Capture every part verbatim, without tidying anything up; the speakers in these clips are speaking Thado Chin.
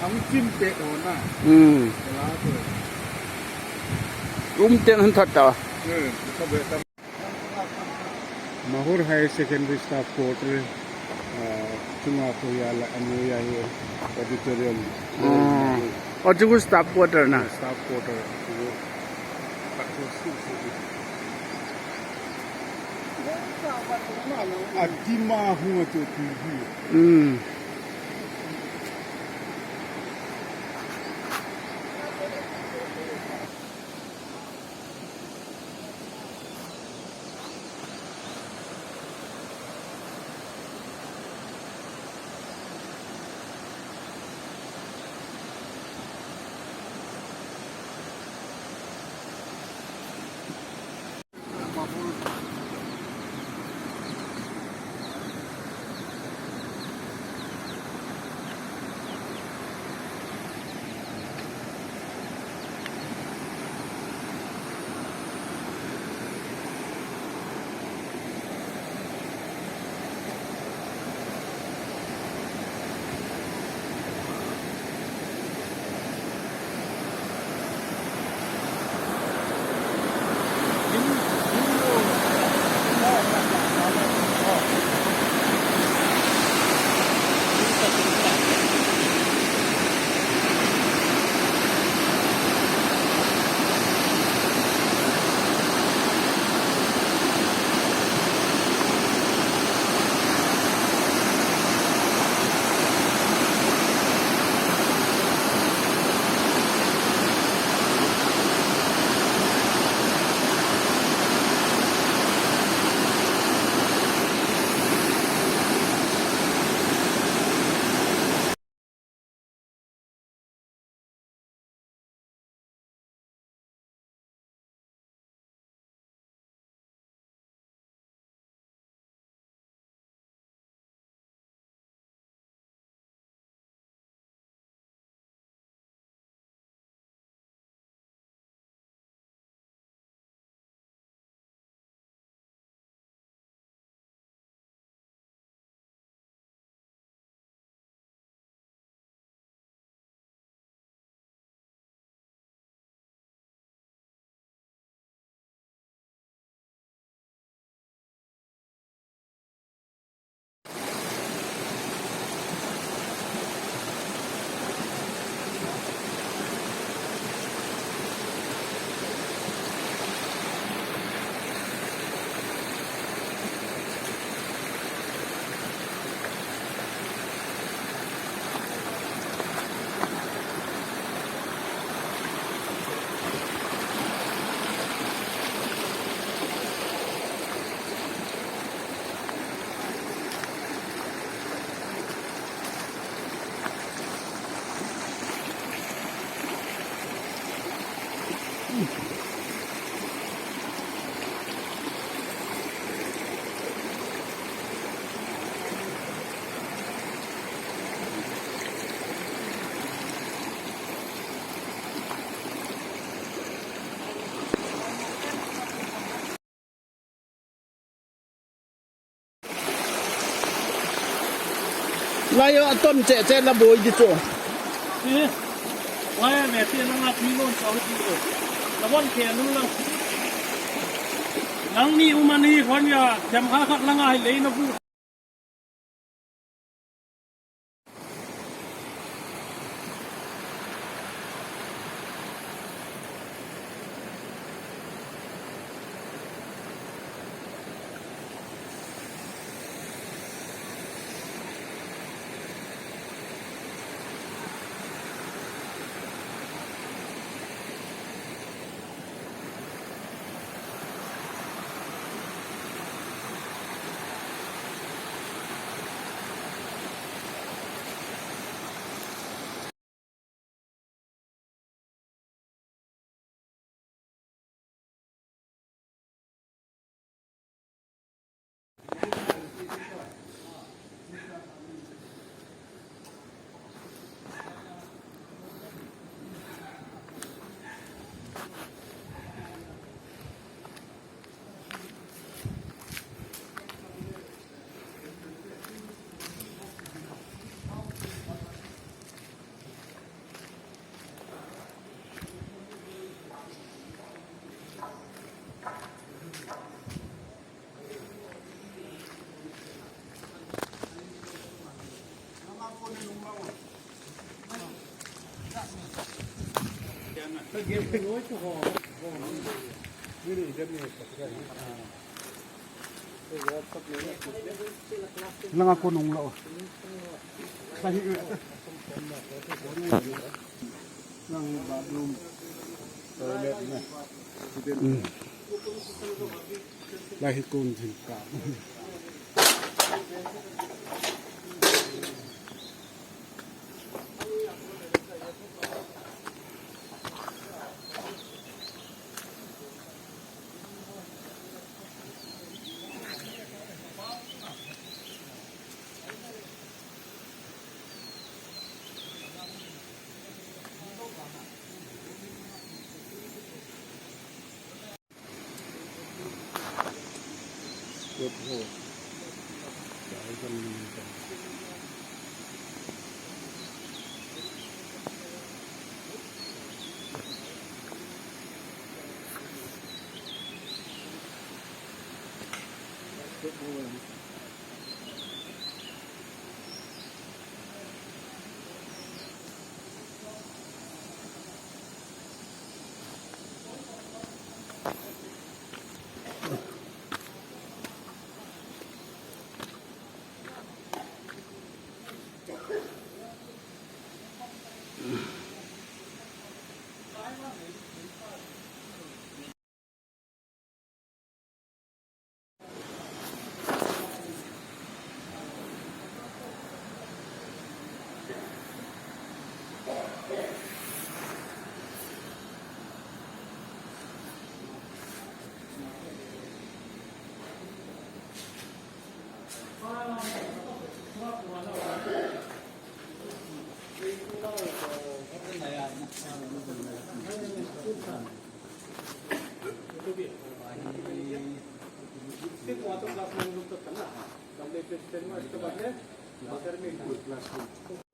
Ang chim pe ho na. Hmm. Wala ko. Room ten han that ta. Hmm. Ka be ta. Mahur Higher Secondary Staff Quarter, ah, chunga khu ya la anu ya hi auditorium. Hmm. Aw, chu khu staff quarter na. Staff quarter. Adima hung a chu T V. Hmm. Lai a ton che che la boi di chu. Eh, lai a me te na nga pi lon chau di o. La wan ke nu la. Nang ni u man hi hon ya, jam kha khat la nga hi lei na bu. Langa ko nung lo. Sahi. Lang bathroom. Toilet na. Hmm. Lahi kun thin ka.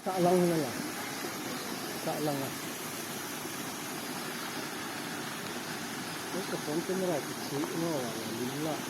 Sahlang na ya. Sahlang na. Ito, phone camera, kichi mo, wala, wala.